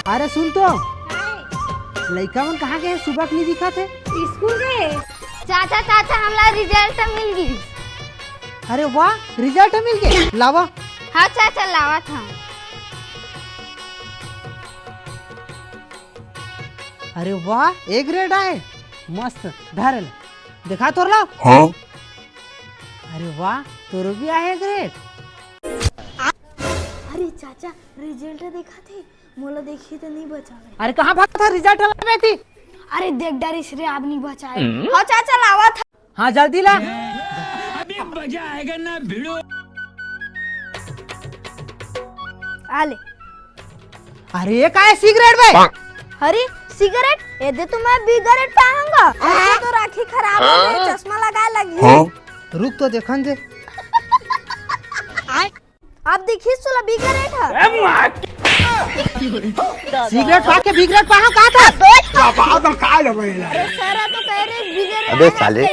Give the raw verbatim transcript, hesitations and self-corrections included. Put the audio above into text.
अरे सुन तो, लइका मन कहाँ गए? सुबह के नहीं दिखा थे। स्कूल गए। चाचा, चाचा, हमला रिजल्ट मिल गई। अरे वाह, रिजल्ट मिल गए, लावा। हाँ चाचा, लावा था। अरे वाह, ए ग्रेड आए, मस्त। धर ले, देखा तोर ला। हाँ। अरे वाह, तोर भी आए ग्रेड। अरे चाचा, रिजल्ट देखा थे, मोला देखी तो नहीं बचावे। अरे कहाँ भागा था, रिजल्ट लावे थी। अरे देख डरिस रे, अब नहीं बचाए। हाँ चाचा, लावा था। हाँ, जल्दी ला। अभी मजा आएगा ना भिड़ो। आ ले। अरे ये का है सिगरेट बे? अरे सिगरेट, एदे तो मैं बिगरेट पाहूंगा। ये तो राखी खराब हो गई, चश्मा लगा लगी। रुक तो देखन दे। अब देखिस तोला बिगरेट ह। सिगरेट पा के बिगरेट पाहा का था? अरे सर तो कह रहे बिगरेट अबे साले।